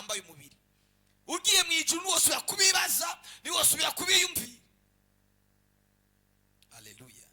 Utambaye umubiri, ugiye mu ijuru, ntiwosubira kubibaza, ntiwosubira kubiyumvira. Haleluya!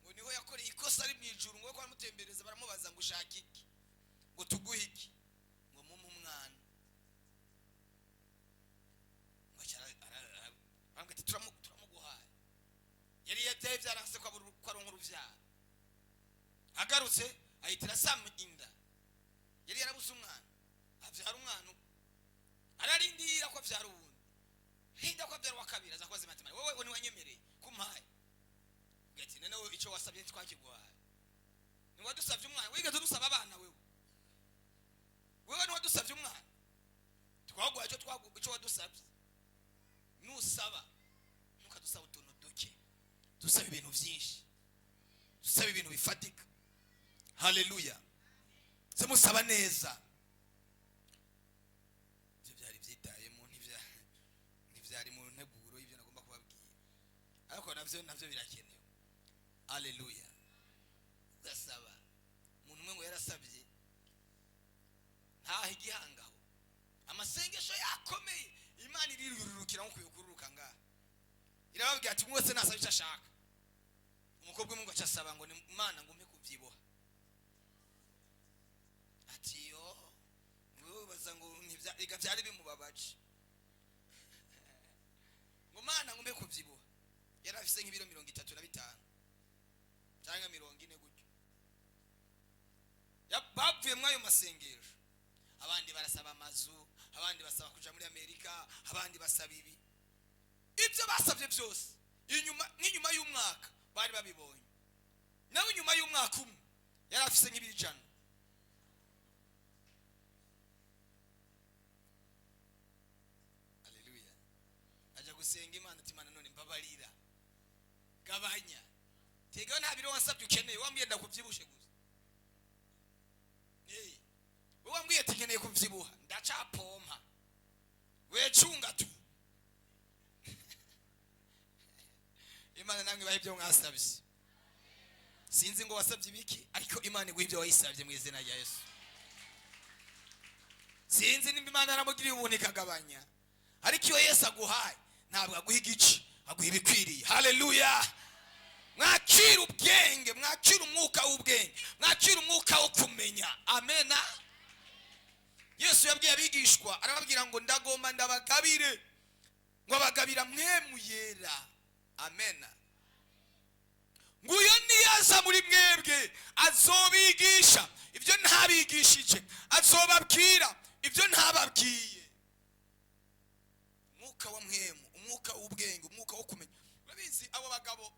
Ngo niho yakoreye ikosa ari mu ijuru, ngo ko baramutembereza, baramubaza ngo: "Ushaka iki? Ngo tuguhe iki?" Ngo: "Mumpe umwana." Ngo aca aramubwira ati: "Turamuguhaye." Yari yabyaye, byaranse ko ko aronka uruvyaro. Agarutse ahita arasama inda. Yari yarabuze umwana, avyara umwana umwe, ararindira ko avyara uwundi, rinda ko avyara uwa kabiri. Aza kubaza Imana: "Wowe ntiwanyemereye kumpaye?" Ati: "None wowe icyo wasabye ntitwakiguhaye? Ntiwadusabye umwana? Wigeze udusaba abana wewe? Wewe ntiwadusabye umwana? Twaguhaye icyo wadusabye. Nusaba, ntukadusaba utuntu duke, dusaba ibintu byinshi, dusaba ibintu bifatika." Haleluya! Se musaba neza. Ibyo byari byitayemo, ntibyari mu nteguro y'ibyo nagomba kubabwira, ariko nabyo birakenewe. Haleluya! Ugasaba. Umuntu umwe ngo yarasabye ntaho igihangaho, amasengesho yakomeye, Imana irirurukira nko kururuka ngaha, irababwira ati: "Umwe wese nasaba icyo ashaka." Umukobwa umwe ngo aca asaba ngo: "Ni Imana, ngo umpe kubyibuha." Ati: "Yo wowe baza ngo reka byari bimubabaje." Ngo: "Mana, ngo umpe kubyibuha." Yari afise nk'ibiro 35 cyangwa 40 gutyo. Bavuye muri ayo masengesho, abandi barasaba amazu, abandi basaba kuja muri Amerika, abandi basaba ibi. Ibyo basabye byose, inyuma nk'inyuma y'umwaka bari babibonye. Nawe inyuma y'umwaka umwe yari afise nk'ibiro 100. Haleluya! Ajya gusenga Imana ati: "Imana, none mbabarira, gabanya." Tegaho, nta biro wasabye ukeneye, wambwiye ndakubyibushe gusa. Wowe wambwiye ati nkeneye kubyibuha, ndacapompa, wecunga tu. Imana namwe ibahe ibyo mwasabye. Sinzi ngo wasabye ibiki, ariko Imana iguha ibyo wayisabye mu izina rya Yesu. Sinzi nimba Imana yaramugiriye ubuntu ikagabanya, ariko iyo Yesu aguhaye, ntabwo aguha igice, aguha ibikwiriye. Haleluya! Mwakira ubwenge, mwakira umwuka w'ubwenge, mwakira umwuka wo kumenya. Amena. Yesu yabwiye abigishwa, arababwira ngo: "Ndagomba ndabagabire." Ngo abagabira Mpwemu Yera. Amena. Ngo uyo niyaza muri mwebwe, azobigisha ibyo ntabigishije, azobabwira ibyo ntababwiye. Umwuka wa Mpwemu, umwuka w'ubwenge, umwuka wo kumenya. Urabizi, abo bagabo,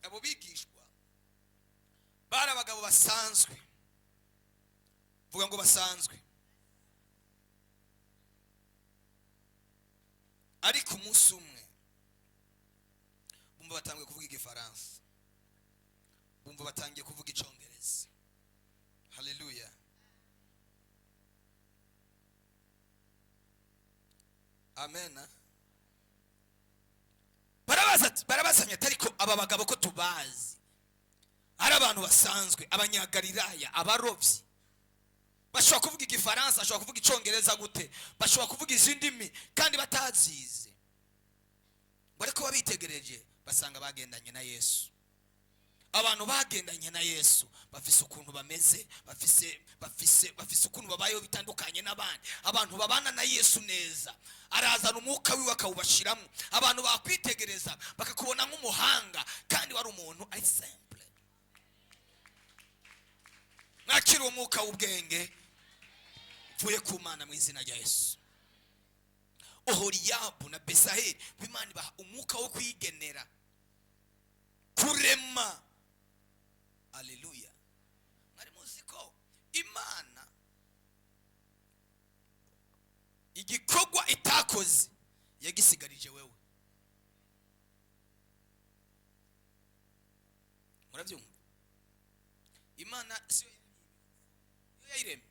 abo bigishwa, bari abagabo basanzwe. Vuga ngo basanzwe. Ariko umunsi umwe bumva batangiye kuvuga Igifaransa, bumva batangiye kuvuga Icyongereza. Haleluya, amen. Barabaza barabazanya ati: "Ariko aba bagabo ko tubazi ari abantu basanzwe, Abanyagalilaya, abarobyi, bashobora kuvuga Igifaransa, bashobora kuvuga Icyongereza gute? Bashobora kuvuga izi ndimi kandi batazize?" Ngo ariko babitegereje, basanga bagendanye na Yesu. Abantu bagendanye na Yesu bafise ukuntu bameze, bafise ukuntu babayeho bitandukanye n'abandi. Abantu babana na Yesu neza, arazana umwuka wiwe akawubashiramo. Abantu bakwitegereza bakakubona nk'umuhanga kandi wari umuntu ari simple. Mwakira umwuka w'ubwenge uvuye ku Mana mu izina rya Yesu. Oholiyabu na Besaheli, Imana ibaha umwuka wo kwigenera, kurema. Aleluya! Mwari muzi ko Imana igikorwa itakoze yagisigarije wewe? Murabyumva? Imana siyo yayiremye,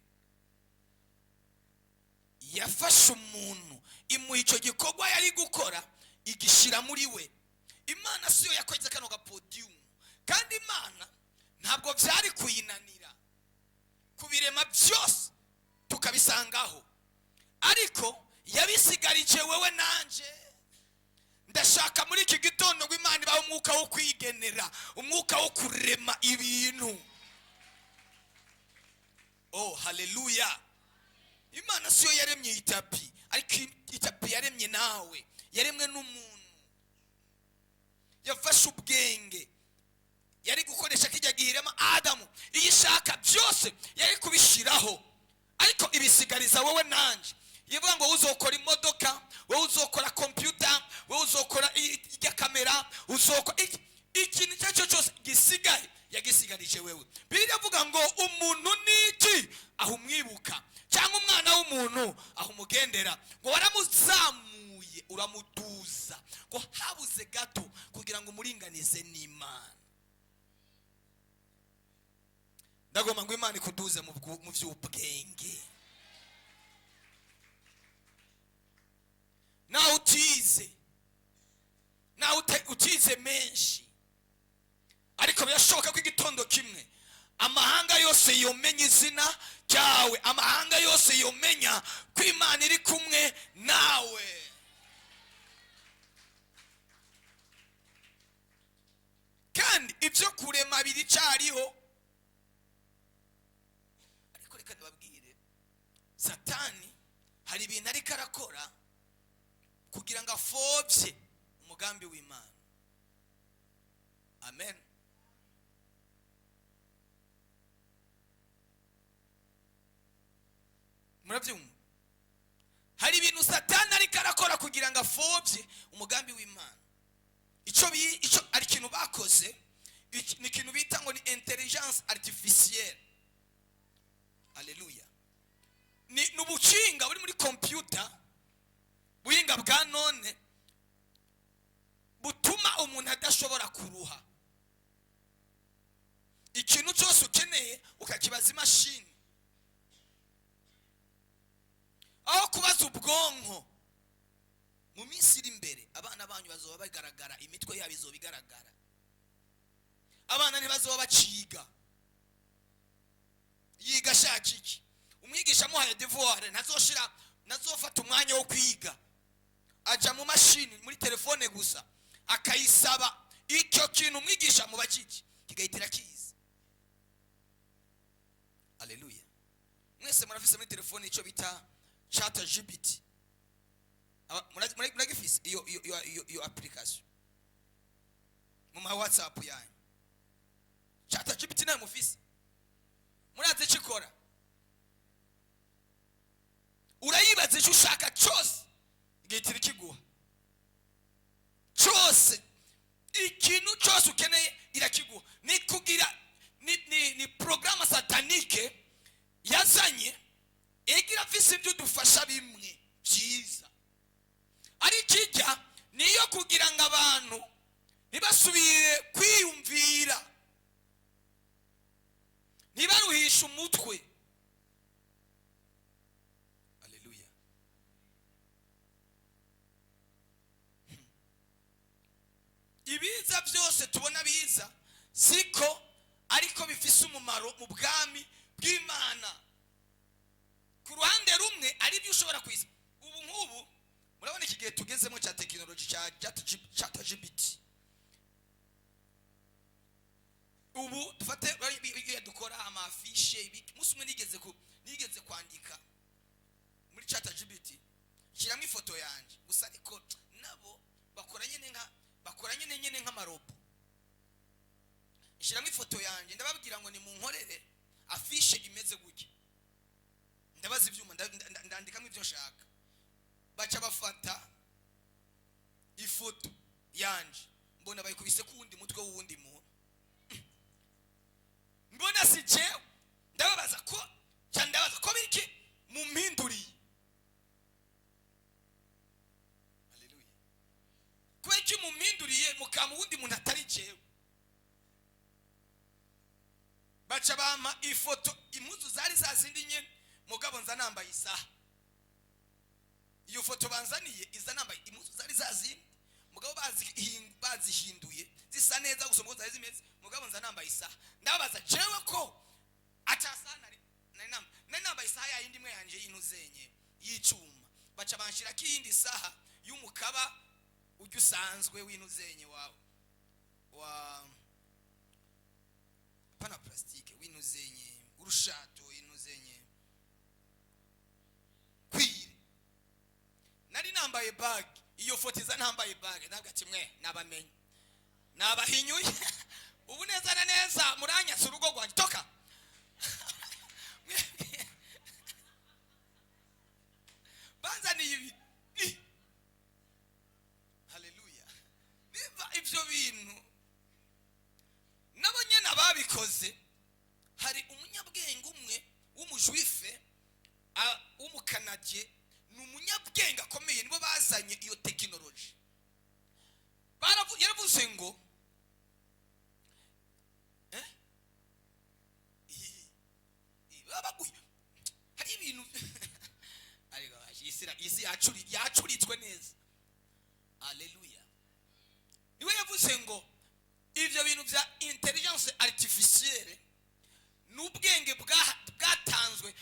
yafashe umuntu, imuha icyo gikorwa yari gukora, igishyira muri we. Imana siyo yakoze kano gapodiyumu, kandi Imana ntabwo byari kuyinanira kubirema byose. Tukabisangaho, ariko yabisigarije wewe nanje. Ndashaka muri iki gitondo ngo Imana ibahe umwuka wo kwigenera, umwuka wo kurema ibintu. Oh, haleluya! Imana siyo yaremye itapi, ariko itapi yaremye nawe, yaremwe n'umuntu yafashe ubwenge yari gukoresha kijya gihe irema Adamu. Iyo ishaka byose yari kubishyiraho, ariko ibisigariza wowe nanje. Ivuga ngo wowe uzokora imodoka, wowe uzokora kompiyuta, wowe uzokora ijya kamera, uzokora ikintu icyo ari cyo cyose gisigaye, yagisigarije wewe. Bibiliya ivuga ngo umuntu ni iki aho umwibuka, cyangwa umwana w'umuntu aho umugendera? Ngo waramuzamuye uramuduza, ngo habuze gato kugira ngo umuringanize n'Imana. Ndagomba ngo Imana ikuduze mu by'ubwenge. Nawe utize, nawe utize menshi, ariko birashoboka ko igitondo kimwe amahanga yose yomenya izina ryawe, amahanga yose yomenya ko Imana iri kumwe nawe. Kandi ibyo kurema biracyariho. Ariko reka ndababwire, Satani hari ibintu ariko arakora kugira ngo afobye umugambi w'Imana. Amen. Murabyumva? Hari ibintu Satani ariko arakora kugira ngo afobye umugambi w'Imana. Icyo ari ikintu bakoze, ni ikintu bita ngo ni intelligence artificielle. Haleluya. Ni ubukinga buri muri computer, buhinga bwa none butuma umuntu adashobora kuruha. Ikintu cyose ukeneye ukakibaza imashini, aho kubaza ubwonko. Mu minsi iri imbere abana banyu bazoba bagaragara, imitwe yabo izoba igaragara. Abana ntibazoba baciga. Yiga ashaka iki? Umwigisha amuhaye devoir, ntazofata umwanya wo kwiga, aja mu mashini, muri telefone gusa, akayisaba icyo kintu umwigisha mu bakiki, kigahitira kiza. Haleluya. Mwese murafise muri telefone icyo bita Chat GPT. Muragifise iyo application mu ma WhatsApp yanyu? Chat GPT nayo mufise? Murazi icyo ikora? Urayibaza icyo ushaka cyose, igihitira ikiguha cyose. Ikintu cyose ukeneye irakiguha. Ni kugira ni programme satanique yazanye, igira afise ibyo dufasha bimwe byiza, ariko ijya niyo kugira ngo abantu ntibasubire kwiyumvira, ntibaruhishe umutwe. Haleluya. Ibiza byose tubona biza siko ariko bifise umumaro mu bwami bw'Imana. Ku ruhande rumwe ari byo ushobora kwiza. Ubu nk'ubu murabona iki gihe tugezemo cya tekinoloji cya Chat GPT. Ubu dufate igihe dukora amafishe, umunsi umwe nigeze kwandika muri Chat GPT, nshyiramo ifoto yanjye gusa, ariko nabo bakora nyine nka, bakora nyine nyine nk'amarobo. Nshyiramo ifoto yanjye, ndababwira ngo nimunkorere afishe imeze gutya. Ndabaza ibyuma, ndandikamo ibyo nshaka. Baca bafata ifoto yanje, mbona bayikubise ku wundi mutwe w'uwundi muntu, mbona si jewe. Ndababaza ko cyane, ndabaza ko biki mumpinduriye. Haleluya. Kubera iki mumpinduriye mukama uwundi muntu atari jewe? Baca bampa ifoto, impuzu zari za zindi nyene, mugabo nza nambaye isaha. Iyo foto banzaniye iza nambaye impuzu zari za zindi, mugabo bazihinduye zisa neza gusa uko zari zimeze, mugabo nza nambaye isaha. Ndababaza jewe ko ata saha nari nambaye. Nari nambaye isaha yayindi imwe yanje y'intuzenye y'icuma, baca banshirako iyindi saha y'umukaba ujya usanzwe w'intuzenye wa pana plastique, w'intuzenye urushato, intuzenye kwire. Nari nambaye bague. Iyo foto iza ntambaye bague. Ntabwo kimwe nabamenye, nabahinyuye ubu neza na neza. Muranyatse urugo rwanjye, toka. Mwebwe banzaniye ibi. Ih! Haleluya! Niba ibyo bintu nabo nyine ababikoze, hari umunyabwenge umwe w'umu juif, w'umukanadye, ni umunyabwenge akomeye, nibo bazanye iyo tekinoloji. Yaravuze ngo eh? Baba hari ibintu, ariko isi yacuritswe neza. Aleluya! Niwe yavuze ngo ibyo bintu bya intelligence artificielle ni ubwenge bwatanzwe,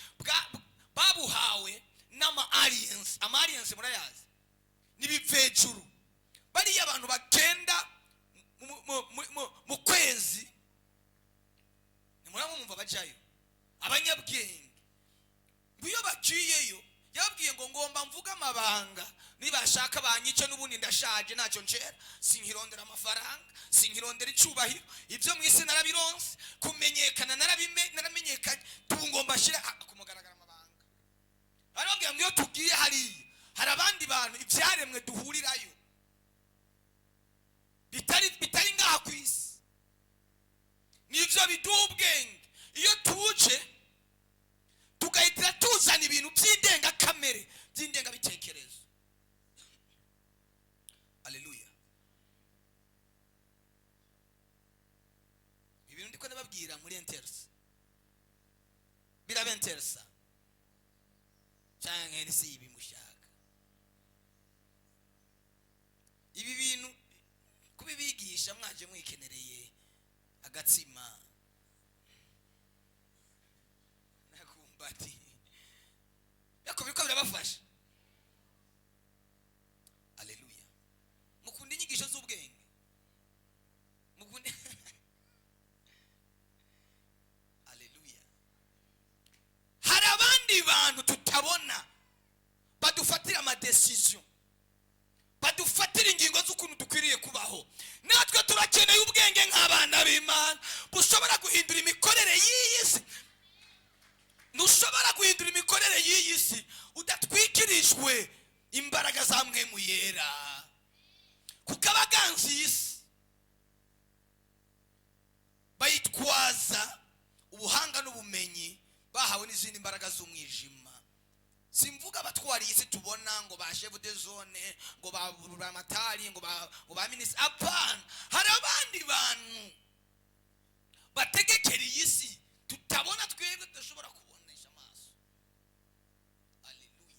babuhawe n'ama aliens. Ama aliens murayazi, n'ibivejuru, bariya abantu bagenda mu kwezi, nimurabumva bajayo, abanyabwenge. Ngo iyo bagiyeyo, yababwiye ngo ngomba mvuge amabanga, nibashaka banyice, n'ubundi ndashaje, ntacyo ncera, sinkirondera amafaranga, sinkirondera icubahiro, ibyo mu isi narabironse, kumenyekana naramenyekanye, tubu ngomba shira ku mugaragaro amabanga. Arababwira ngo iyo tugiye hariya, hari abandi bantu, ibyaremwe duhurirayo bitari ngaha ku isi, nibyo biduha ubwenge. Iyo tuje tugahitira tuzana ibintu by'indengakamere, by'indengabitekerezo. Aleluya! Ibintu ndiko ndababwira muri interesa, birabenteresa canke si ibi mushaka? Ibi bintu kubibigisha mwaje mwikenereye agatsima nakumbati, yako biriko birabafasha. Aleluya! Mukunda inyigisho z'ubwenge, mukunde. Aleluya! Hari abandi bantu tutabona badufatira ama décisions, badufatira ingingo z'ukuntu dukwiriye kubaho. Natwe turakeneye ubwenge nk'abana b'Imana bushobora guhindura imikorere y'iyi si. Ntushobora guhindura imikorere y'iyi si udatwikirijwe imbaraga za Mpwemu Yera, kuko abaganzi iyi si bayitwaza ubuhanga n'ubumenyi bahawe n'izindi mbaraga z'umwijima. Simvuga abatwara iyi si tubona, ngo ba chef de zone, ngo ba buramatari, ngo ba minisitiri. Apana, hari abandi bantu bategekera iyi si tutabona, twebwe tudashobora kubonesha amaso. Aleluya!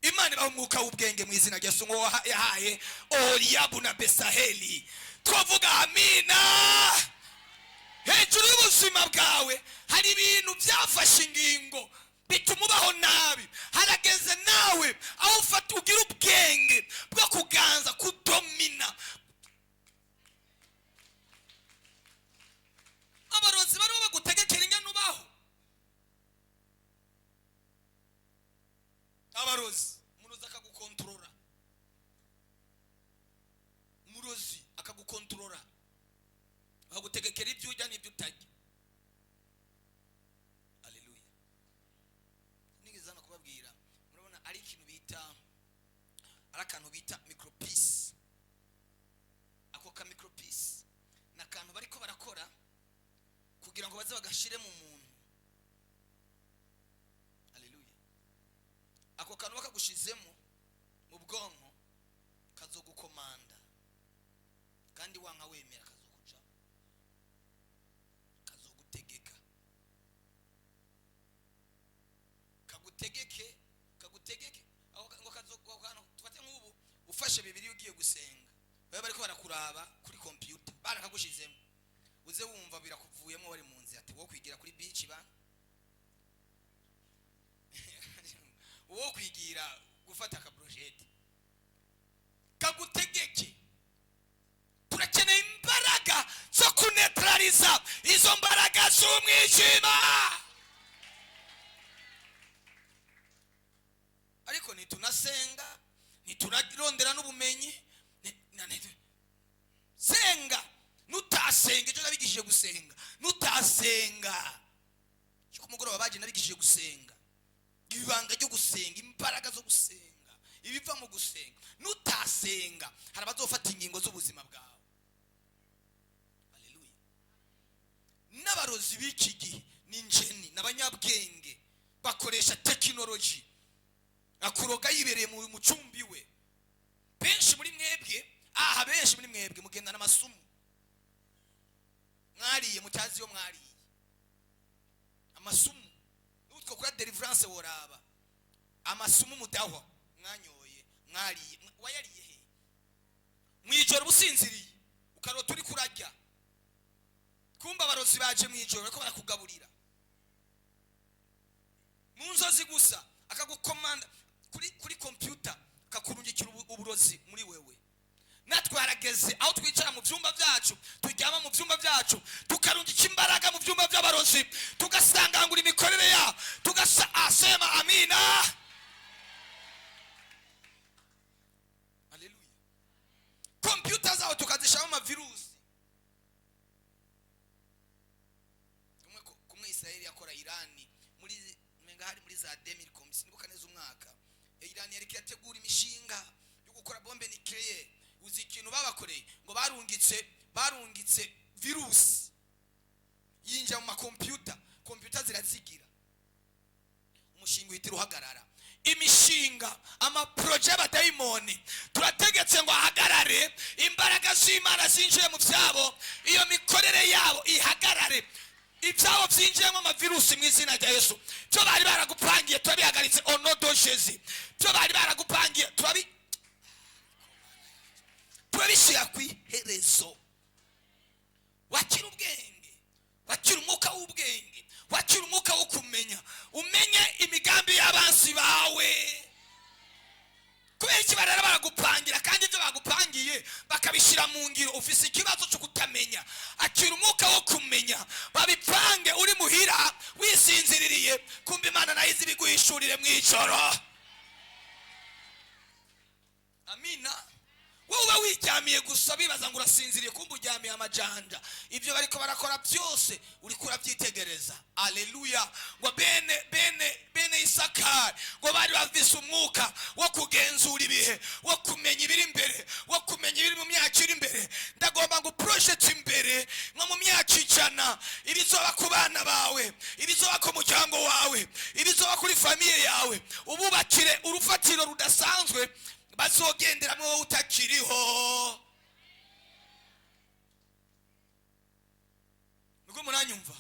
Imana ibaha umwuka w'ubwenge mu izina rya Yesu, ngo yahaye Oholiyabu na Besaheli. Twavuga amina. Hejuru y'ubuzima bwawe hari ibintu byafashe ingingo bituma ubaho nabi. Harageze nawe aho ufata ugira ubwenge bwo kuganza, kudomina abarozi bariho bagutegekera ingene ubaho. Abarozi, umurozi akagukontorora, umurozi akagukontorora, akagutegekera ibyo urya n'ibyo utarya. Aleluya! Nigeze hano kubabwira, murabona ari ikintu bita, ari akantu bita micropuce. Ako ka micropuce ni akantu bariko barakora kugira ngo baze bagashire mu muntu. Aleluya! Ako kantu bakagushizemo mu bwonko, kazogukomanda, kandi wanka wemera kazokuca, kazogutegeka, kagutegeke, kagutegeke. Aho ngo ako kantu, tufate nk'ubu ufashe Bibiliya ugiye gusenga, baba bariko barakuraba kuri kompiyuta, barakagushizemo. Uze wumva birakuvuyemo, wari mu nzira, ati wo kwigira kuri beach, ba wo kwigira gufata akabroshete kagutegeke. Turakeneye imbaraga zo kunetraliza izo mbaraga z'umwijima. Ariko ntitunasenga, ntitunarondera n'ubumenyi. Senga, nutasenga, ejo nabigishije gusenga, nutasenga cyo ku mugoroba baje nabigishije gusenga, ibanga ryo gusenga, imbaraga zo gusenga, ibiva mu gusenga. Nutasenga, hari abazofata ingingo z'ubuzima bwawe. Haleluya. N'abarozi b'iki gihe ni njeni n'abanyabwenge, bakoresha tekinoloji, akuroga yibereye mu mucumbi we. Benshi muri mwebwe aha, benshi muri mwebwe mugendana amasumu mwariye mutazi yo mwariye amasumu. Nutwo kuri deliverance woraba amasumu mudahwa mwanyoye, mwariye, wayariye he? Mwijoro ubusinziriye, ukarota uri kurarya, kumba abarozi baje mwijoro bariko barakugaburira mu nzozi gusa, akagukomanda kuri computer, akakurungikira uburozi muri wewe. Natwe harageze aho twicara mu byumba byacu, turyama mu byumba byacu, tukarungika imbaraga mu byumba by'abarozi, tugasangangura imikorere yabo, tugasa. Asema amina. Haleluya. Kompyuta zabo tukazishamo amavirusi. Kumwe Israeli yakora Irani muri menga hari muri za 2000 komisi, nibuka neza umwaka, Irani yari irategura imishinga yo gukora bombe nucléaire. Uzi ikintu babakoreye? Ngo barungitse virusi yinjira mu makompyuta, kompyuta zirazigira, umushinga uhita uhagarara. Imishinga, amaproje y'abadayimoni turategetse ngo ahagarare, imbaraga z'Imana zinjiye mu byabo, iyo mikorere yabo ihagarare, ibyabo byinjiyemo amavirusi mu izina rya Yesu. Byo bari baragupangiye turabihagaritse onodo Jezi. Byo bari baragupangiye turabishyira ku iherezo. Wakira ubwenge, wakira umwuka w'ubwenge, wakira umwuka wo kumenya, umenye imigambi y'abansi bawe. Kubera iki barara baragupangira, kandi ibyo bagupangiye bakabishyira mu ngiro? Ufise ikibazo cyo kutamenya. Akira umwuka wo kumenya, babipange uri muhira wisinziririye, kumva Imana nayo izi ibiguhishurire mu ijoro. Amina. Wowe uba wiryamiye gusa, bibaza ngo urasinziriye, kumva uryamiye amajanja, ibyo bariko barakora byose uriko urabyitegereza. Aleluya. Ngo bene Isakari ngo bari bafise umwuka wo kugenzura ibihe, wo kumenya ibiri imbere, wo kumenya ibiri mu myaka iri imbere. Ndagomba ngo project imbere nko mu myaka 100, ibizoba ku bana bawe, ibizoba ku muryango wawe, ibizoba kuri famiye yawe, ububakire urufatiro rudasanzwe bazogenderamwo wowe utakiriho. Nubwo muranyumva,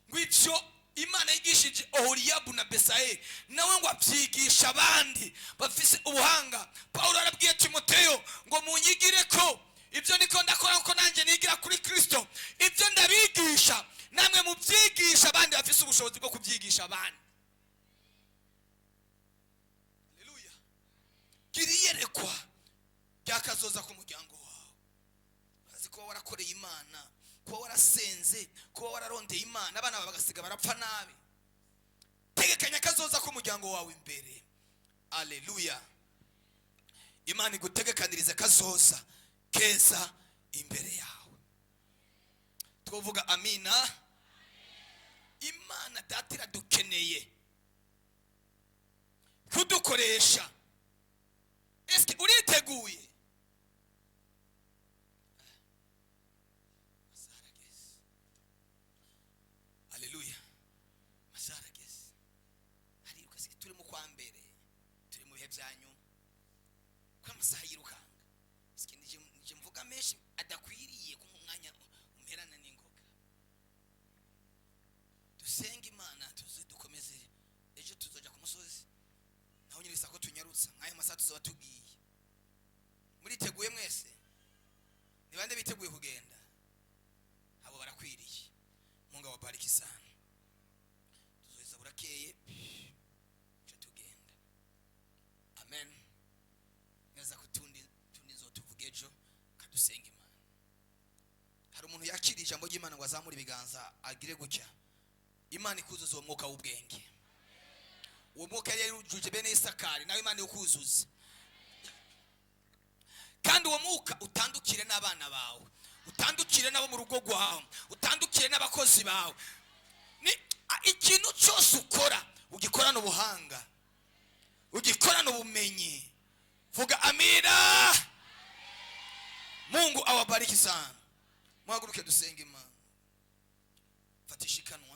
ngo ivyo Imana yigishije Oholiyabu na Besayeli, nawe ngo abyigisha abandi bafise ubuhanga. Paulo arabwiye Timoteyo ngo munyigire ko ibyo niko ndakora, kuko nanjye nigira kuri Kristo. Ibyo ndabigisha, namwe mubyigisha abandi bafise ubushobozi bwo kubyigisha abandi. Haleluya. Gira iyerekwa ryakazoza ku muryango wawe. Urazi kuba warakoreye Imana, kuba warasenze, kuba wararondeye Imana, abana bawe bagasiga barapfa nabi. Tegekanya akazoza k'umuryango wawe imbere. Haleluya. Imana igutegekanirize kazoza keza imbere yawe. Twovuga amina. Imana data iradukeneye kudukoresha. Eske uriteguye? Haleluya. Amasaha arageze, hariruka. Turi mu kwa mbere, turi mu bihe bya nyuma, ko amasaha yirukanga. Eske nije mvuga menshi adakwiriye ku mwanya umperana n'ingoga? Dusenge Imana, tuze dukomeze. Ejo tuzoja ku musozi, naho nyine bisaba ko tunyarutsa, nk'ayo masaha tuzoba tugiye. Muriteguye mwese? Ni bande biteguye kugenda? Azamure ibiganza, agire gutya. Imana ikuzuza uwo mwuka w'ubwenge. Uwo mwuka yari yujuje bene Isakari, nawe Imana ikuzuza, kandi uwo mwuka utandukire n'abana bawe, utandukire n'abo mu rugo rwawe, utandukire n'abakozi bawe. Ni ikintu cyose ukora, ugikorana ubuhanga, ugikorana ubumenyi. Vuga amina. Mungu awabariki sana. Muhaguruke dusenge Imana. Fatisha ikanwa.